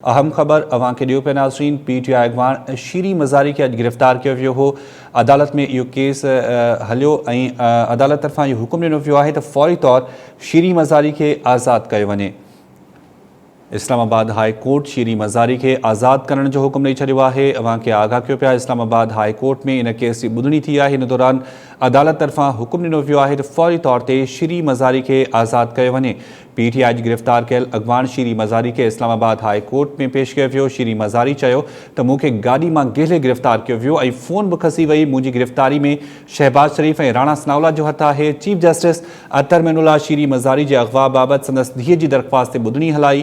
اهم خبر اوهان کي ڏيو پيا ناظرين پي ٽي آء اڳواڻ شيري مزاري کي اڄ گرفتار ڪيو ويو هو عدالت ۾ اهو ڪيس هليو ۽ عدالت طرفان اهو حڪم ڏنو ويو آهي ته فوري طور شيري مزاري کي آزاد ڪيو وڃي. اسلام آباد هاء ڪورٽ شيري مزاري کي آزاد ڪرڻ جو حڪم ڏئي ڇڏيو آهي اوهان کي آگاهه ڪيو پيا اسلام آباد هاء ڪورٽ ۾ ان ڪيس جي ٻڌڻي ٿي آهي ان دوران عدالت طرفان حڪم ڏنو ويو آهي ته فوري طور تي شيري مزاري کي آزاد ڪيو وڃي پي ٽي آء جي گرفتار ڪيل اڳواڻ شيري مزاري کي اسلام آباد هاء ڪورٽ ۾ پيش ڪيو ويو. شيري مزاري چيو ته مون کي گاڏي مان گهلي گرفتار ڪيو ويو ۽ فون به کسي وئي، منهنجي گرفتاري ۾ شهباز شريف ۽ راڻا ثناء الله جو هٿ آهي. Chief justice Athar Minallah Shireen Mazari جي اغوا بابت سندس ڌيء جي درخواست تي ٻڌڻي هلائي.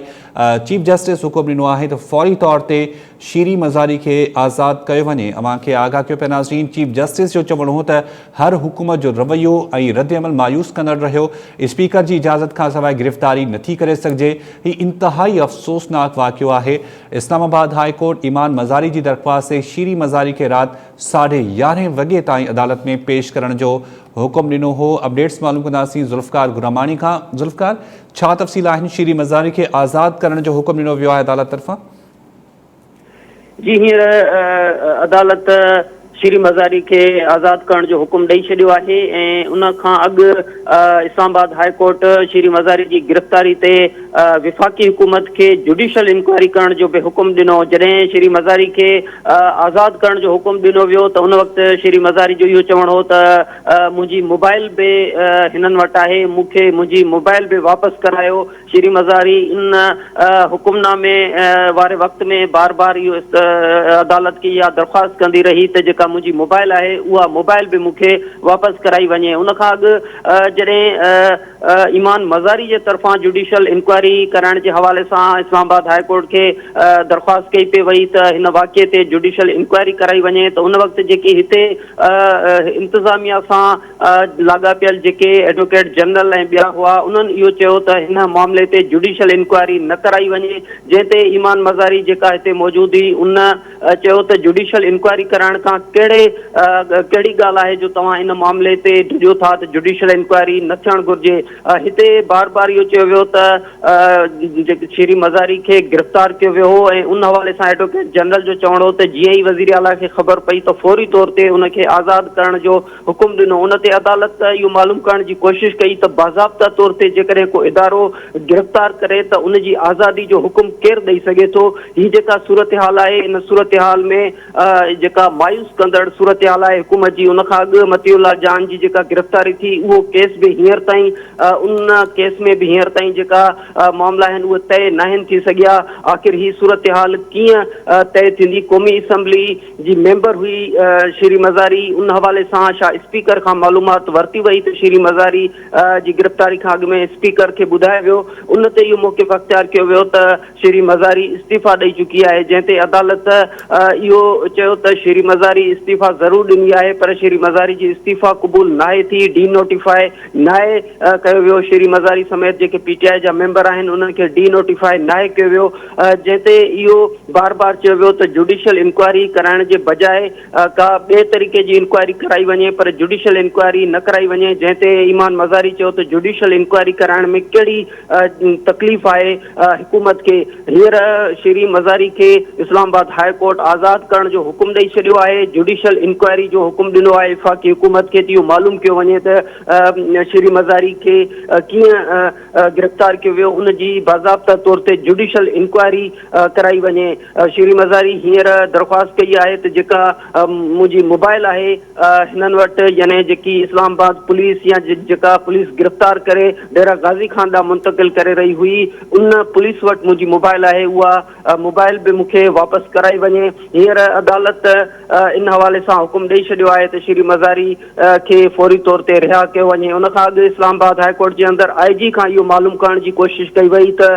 چيف جسٽس حڪم ڏنو آهي ته فوري طور تي شيري مزاري کي آزاد ڪيو وڃي. اوهان کي آگاهه ڪيو پيا ناظرين چيف جسٽس جو چوڻ هو ته هر حڪومت جو رويو ۽ ردعمل مايوس ڪندڙ رهيو، اسپيڪر جي اجازت کانسواء گرفتاري نٿي ڪري سگهجي، هي انتهائي افسوسناڪ واقعو آهي. اسلام آباد هاء ڪورٽ ايمان مزاري جي درخواست تي شيري مزاري کي رات ساڍي يارهين وڳي تائين عدالت ۾ پيش ڪرڻ جو حڪم ڏنو هو. اپڊيٽس معلوم ڪنداسين ذوالفقار گراماڻي کان. ذوالفقار ڇا تفصيل آهن شيري مزاري کي آزاد ڪرڻ جو حڪم ڏنو ويو آهي عدالت طرفان؟ جي هينئر عدالت شيري مزاري کي آزاد ڪرڻ جو حڪم ڏئي ڇڏيو آهي ۽ ان کان اڳ اسلام آباد هاء ڪورٽ شيري مزاري جي گرفتاري تي وفاقي حڪومت کي جڊيشل انڪوائري ڪرڻ جو به حڪم ڏنو جڏهن شيري مزاري کي آزاد ڪرڻ جو حڪم ڏنو ويو ته ان وقت شيري مزاري جو اهو چوڻ هو ته منهنجي موبائل به هنن وٽ آهي مون کي منهنجي موبائل به واپس ڪرايو شيرين مزاري ان حڪم نامي واري وقت ۾ بار بار اهو عدالت کي اها درخواست ڪندي رهي ته جيڪا منهنجي موبائل آهي اها موبائل به مون کي واپس ڪرائي وڃي ان کان اڳ جڏهن ايمان مزاري جي طرفان جوڊيشل انڪوائري ڪرائڻ جي حوالي سان اسلام آباد هاء ڪورٽ کي درخواست ڪئي پئي وئي ته هن واقعي تي جوڊيشل انڪوائري ڪرائي وڃي ته ان وقت جيڪي هتي انتظاميا سان لاڳاپيل جيڪي ايڊووڪيٽ جنرل ۽ ٻيا هئا انهن اهو چيو ته هن معاملي تي جڊيشل انڪوائري نه ڪرائي وڃي جنهن تي ايمان مزاري جيڪا هتي موجود هئي ان چيو ته جڊيشل انڪوائري ڪرائڻ کان ڪهڙي ڪهڙي ڳالهه آهي جو توهان ان معاملي تي ڊڄو ٿا ته جڊيشل انڪوائري نه ٿيڻ گهرجي هتي بار بار اهو چيو ويو ته شيرين مزاري کي گرفتار ڪيو ويو هو ۽ ان حوالي سان ايڊووڪيٽ جنرل جو چوڻ هو ته جيئن ئي وزيراعليٰ کي خبر پئي ته فوري طور تي ان کي آزاد ڪرڻ جو حڪم ڏنو ان تي عدالت اهو معلوم ڪرڻ جي ڪوشش ڪئي ته باضابطا طور تي جيڪڏهن ڪو ادارو گرفتار ڪري ته ان جي آزادي جو حڪم ڪير ڏئي سگهي ٿو هي جيڪا صورتحال آهي ان صورتحال ۾ جيڪا مايوس ڪندڙ صورتحال آهي حڪومت جي ان کان اڳ مطيع الله جان جي جيڪا گرفتاري ٿي اهو ڪيس به هينئر تائين ان ڪيس ۾ به هينئر تائين جيڪا معاملا آهن اهي طئي ناهن ٿي سگهيا آخر هي صورتحال ڪيئن طئي ٿيندي قومي اسيمبلي جي ميمبر هئي شيري مزاري ان حوالي سان شا اسپيڪر کان معلومات ورتي وئي ته شيري مزاري جي گرفتاري کان اڳ ۾ اسپيڪر کي ٻڌايو ويو ان تي اهو موقف اختيار ڪيو ويو ته شيري مزاري استعيفيٰ ڏئي چڪي آهي، جنهن تي عدالت اهو چيو ته شيري مزاري استعيفيٰ ضرور ڏني آهي پر شيري مزاري جي استعيفيٰ قبول ناهي ٿي، ڊي نوٽيفاء ناهي ڪيو ويو، شيري مزاري سميت جيڪي پي ٽي آء جا ميمبر آهن انهن کي ڊي نوٽيفاء ناهي ڪيو ويو، جنهن تي اهو بار بار چيو ويو ته جوڊيشل انڪوائري ڪرائڻ جي بجاء ڪا ٻئي طريقي جي انڪوائري ڪرائي وڃي پر جوڊيشل انڪوائري نه ڪرائي وڃي، جنهن تي ايمان مزاري چيو ته جوڊيشل انڪوائري ڪرائڻ ۾ ڪهڙي تڪليف آهي حڪومت کي هينئر شيرين مزاري کي اسلام آباد هاء ڪورٽ آزاد ڪرڻ جو حڪم ڏئي ڇڏيو آهي، جوڊيشل انڪوائري جو حڪم ڏنو آهي وفاقي حڪومت کي ته اهو معلوم ڪيو وڃي ته شيرين مزاري کي ڪيئن گرفتار ڪيو ويو ان جي باضابطا طور تي جوڊيشل انڪوائري ڪرائي وڃي. شيرين مزاري هينئر درخواست ڪئي آهي ته جيڪا منهنجي موبائل آهي هنن وٽ يعني جيڪي اسلام آباد پوليس يا جيڪا پوليس گرفتار ڪري ڊيرا غازي خان ڏانهن منتقل ڪري رهي هئي ان پوليس وٽ منهنجي موبائل آهي اها موبائل به مون کي واپس ڪرائي وڃي هينئر عدالت ان حوالي سان حڪم ڏئي ڇڏيو آهي ته شيرين مزاري کي فوري طور تي رها ڪيو وڃي. ان کان اڳ اسلام آباد هاء ڪورٽ جي اندر آء جي کان اهو معلوم ڪرڻ جي ڪوشش ڪئي وئي ته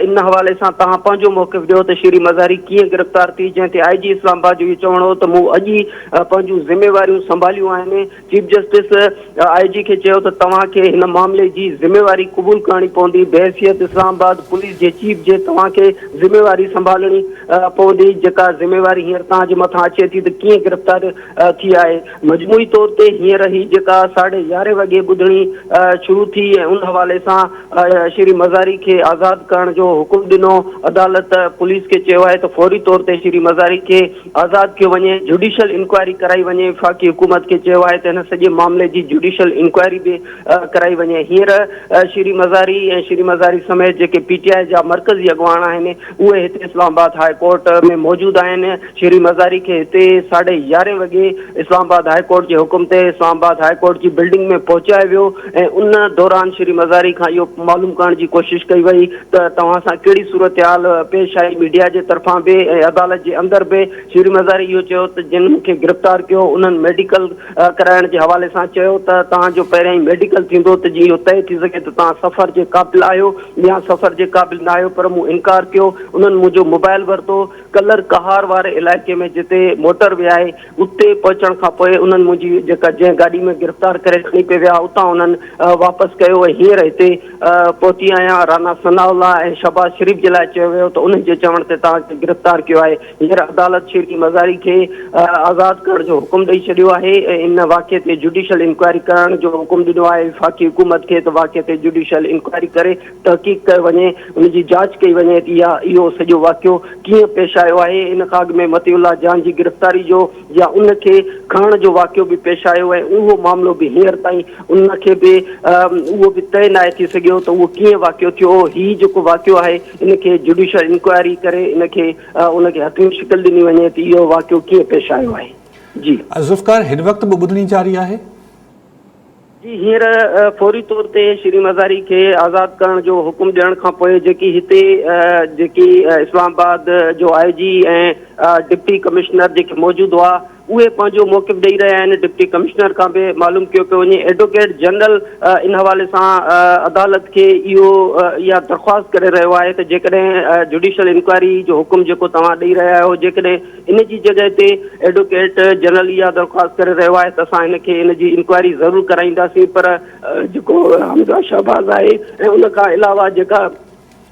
ان حوالي سان توهان پنهنجو موقف ڏيو ته شيرين مزاري ڪيئن گرفتار ٿي جنهن تي آء جي اسلام آباد جو اهو چوڻ هو ته مون اڄ ئي پنهنجون ذميواريون سنڀاليون آهن. چيف جسٽس I جي کي چيو ته توهان کي هن معاملي جي ذميواري قبول ڪرڻي پوندي، بحيثيت اسلام آباد پوليس جي چيف جي توهان کي ذميواري سنڀالڻي پوندي جيڪا ذميواري هينئر توهان جي مٿان اچي ٿي ته ڪيئن گرفتار گرفتار ٿي آهي. مجموعي طور تي هينئر هي جيڪا ساڍي يارهين وڳي ٻڌڻي شروع ٿي ۽ ان حوالي سان شيري مزاري کي آزاد ڪرڻ جو حڪم ڏنو، عدالت پوليس کي چيو آهي ته فوري طور تي شيري مزاري کي آزاد ڪيو وڃي، جوڊيشل انڪوائري ڪرائي وڃي، وفاقي حڪومت کي چيو آهي ته هن سڄي معاملي جي جوڊيشل انڪوائري به ڪرائي وڃي. هينئر شيري مزاري ۽ شيري مزاري سميت جيڪي پي ٽي آء جا مرڪزي اڳواڻ آهن اهي هتي اسلام آباد هاء ڪورٽ ۾ موجود آهن. شيري مزاري کي هتي ساڍي يارهين وڳي اسلام آباد هاء ڪورٽ جي حڪم تي اسلام آباد هاء ڪورٽ جي بلڊنگ ۾ پهچايو ويو ۽ ان دوران شيري مزاري کان اهو معلوم ڪرڻ جي ڪوشش ڪئي وئي ته توهان سان ڪهڙي صورتحال پيش آئي ميڊيا جي طرفان به ۽ عدالت جي اندر به شيري مزاري اهو چيو ته جن مون کي گرفتار ڪيو انهن ميڊيڪل ڪرائڻ جي حوالي سان چيو ته توهان جو پهريائين ميڊيڪل ٿيندو ته جيئن اهو طئي ٿي سگهي ته توهان سفر جي قابل آهيو يا سفر جي قابل نه آهيو پر مون انڪار ڪيو انهن منهنجو موبائل ورتو ڪلر ڪهار واري علائقي ۾ جتي موٽر وي آهي اتي پهچڻ کان پوء انهن منهنجي جيڪا جنهن گاڏي ۾ گرفتار ڪري کڻي پئي ويا اتان انهن واپس ڪيو ۽ هينئر هتي پهتي آهيان رانا ثناء الله ۽ شهباز شريف جي لاء چيو ويو ته انهن جي چوڻ تي توهان کي گرفتار ڪيو آهي هينئر عدالت شيرين مزاري کي آزاد ڪرڻ جو حڪم ڏئي ڇڏيو آهي ۽ ان واقعي تي جڊيشل انڪوائري ڪرائڻ جو حڪم ڏنو آهي وفاقي حڪومت کي ته واقعي تي جڊيشل انڪوائري ڪري تحقيق ڪيو وڃي ان جي جاچ ڪئي وڃي ته اها اهو سڄو واقعو ڪيئن پيش آيو آهي ان کان اڳ ۾ مطيع الله جان جي گرفتاري جو يا ان کي کڻڻ جو واقعو به پيش آيو ۽ اهو معاملو به هينئر تائين ان کي به اهو به طئي ناهي ٿي سگهيو ته اهو ڪيئن واقعو ٿيو هي جيڪو واقعو آهي ان کي جڊيشل انڪوائري ڪري ان کي ان کي حتمي شڪل ڏني وڃي ته اهو واقعو ڪيئن پيش آيو آهي. جي. ذوالفقار هن وقت به ٻڌڻي جاري آهي؟ جي هينئر فوري طور تي شيرين مزاري کي آزاد ڪرڻ جو حڪم ڏيڻ کان پوء جيڪي هتي جيڪي اسلام آباد جو آء جي ۽ ڊپٽي ڪمشنر جيڪي موجود هئا اهي پنهنجو موقف ڏئي رهيا آهن، ڊپٽي ڪمشنر کان به معلوم ڪيو پيو وڃي، ايڊووڪيٽ جنرل ان حوالي سان عدالت کي اهو اها درخواست ڪري رهيو آهي ته جيڪڏهن جڊيشل انڪوائري جو حڪم جيڪو توهان ڏئي رهيا آهيو جيڪڏهن ان جي جڳهه تي ايڊووڪيٽ جنرل اها درخواست ڪري رهيو آهي ته اسان هن کي ان جي انڪوائري ضرور ڪرائينداسين پر جيڪو حمزه شهباز آهي ۽ ان کان علاوه جيڪا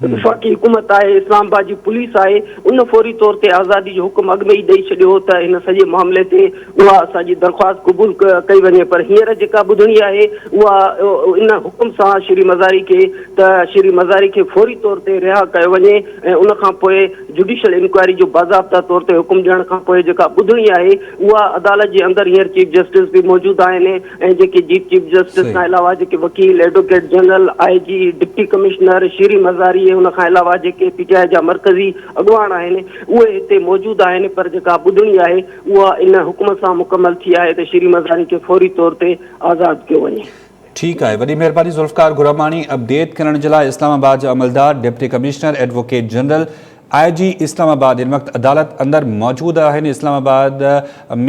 وفاقي حڪومت آهي، اسلام آباد جي پوليس آهي، ان فوري طور تي آزادي جو حڪم اڳ ۾ ئي ڏئي ڇڏيو هو ته هن سڄي معاملي تي اها اسان جي درخواست قبول ڪئي وڃي پر هينئر جيڪا ٻڌڻي آهي اها ان حڪم سان شيري مزاري کي ته شيري مزاري کي فوري طور تي رها ڪيو وڃي ۽ ان کان پوء جڊيشل انڪوائري جو باضابطا طور تي حڪم ڏيڻ کان پوء جيڪا ٻڌڻي آهي اها عدالت جي اندر هينئر چيف جسٽس به موجود آهن ۽ جيڪي جيپ چيف جسٽس کان علاوه جيڪي وڪيل، advocate general, I G, deputy commissioner, Shireen Mazari ۽ ان کان علاوه جيڪي پي ٽي آء جا مرڪزي اڳواڻ آهن اهي هتي موجود آهن پر جيڪا ٻڌڻي آهي اها ان حڪم سان مڪمل ٿي آهي ته شيرين مزاري کي فوري طور تي آزاد ڪيو وڃي. ٺيڪ آهي وڏي مهرباني ذوالفقار گراماڻي اپڊيٽ ڪرڻ جي لاء اسلام آباد جا عملدار deputy commissioner advocate general I G Islamabad هن وقت عدالت اندر موجود آهن اسلام آباد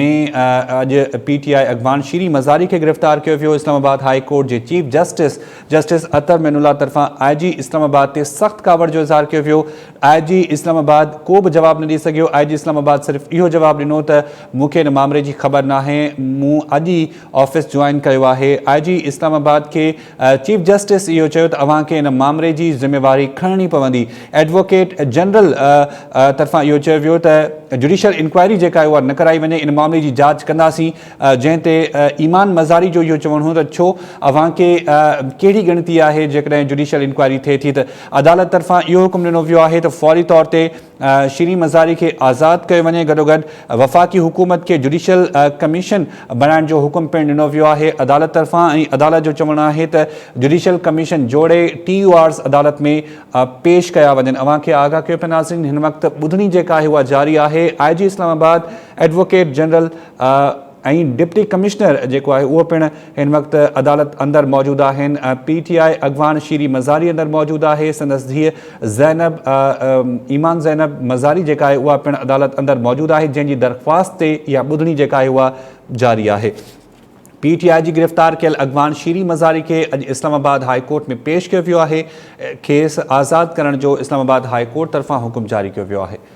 ۾ اڄ پي ٽي آء اڳواڻ شيرين مزاري کي گرفتار ڪيو ويو اسلام آباد هاء ڪورٽ جي chief justice justice Athar Minallah طرفان آء جي اسلام آباد تي سخت ڪاوڙ جو اظهار ڪيو ويو آء جي اسلام آباد ڪو به جواب نه ڏئي سگهيو آء جي اسلام آباد صرف اهو جواب ڏنو ته مون کي ان مامري جي خبر ناهي مون اڄ ئي آفيس جوائن ڪيو آهي آء جي اسلام آباد کي چيف جسٽس اهو چيو ته اوهان کي ان مامري جي ذميواري کڻڻي پوندي. ايڊووڪيٽ جنرل طرفان اهو چيو ويو ته جڊيشل انڪوائري جيڪا آهي اها نه ڪرائي وڃي، ان معاملي جي جاچ ڪنداسين، جنهن تي ايمان مزاري جو اهو چوڻ هو ته ڇو اوهان کي ڪهڙي ڳڻتي آهي جيڪڏهن جڊيشل انڪوائري ٿئي ٿي ته عدالت طرفان اهو حڪم ڏنو ويو آهي ته فوري طور تي شيرين مزاري کي آزاد ڪيو وڃي گڏوگڏ وفاقي حڪومت کي جڊيشل ڪميشن بڻائڻ جو حڪم پڻ ڏنو ويو آهي عدالت طرفان ۽ عدالت جو چوڻ آهي ته جڊيشل ڪميشن جوڙي ٽي يو آرز عدالت ۾ پيش ڪيا وڃن اوهان کي آگاهه ڪيو پيا ناظرين هن وقت ٻڌڻي جيڪا آهي اها جاري آهي I G Islamabad advocate general ۽ deputy commissioner جيڪو آهي اهو پڻ هن وقت عدالت اندر موجود آهن پي ٽي آء اڳواڻ شيري مزاري اندر موجود آهي سندس ڌيء زينب ايمان زينب مزاري جيڪا آهي اها پڻ عدالت اندر موجود آهي جنهن جي درخواست تي اها ٻڌڻي جيڪا آهي اها جاري آهي پي ٽي آء جي گرفتار ڪيل اڳواڻ شيري مزاري کي اڄ اسلام آباد هاء ڪورٽ ۾ پيش ڪيو ويو آهي کيس آزاد ڪرڻ جو اسلام آباد هاء ڪورٽ طرفان حڪم جاري ڪيو ويو آهي.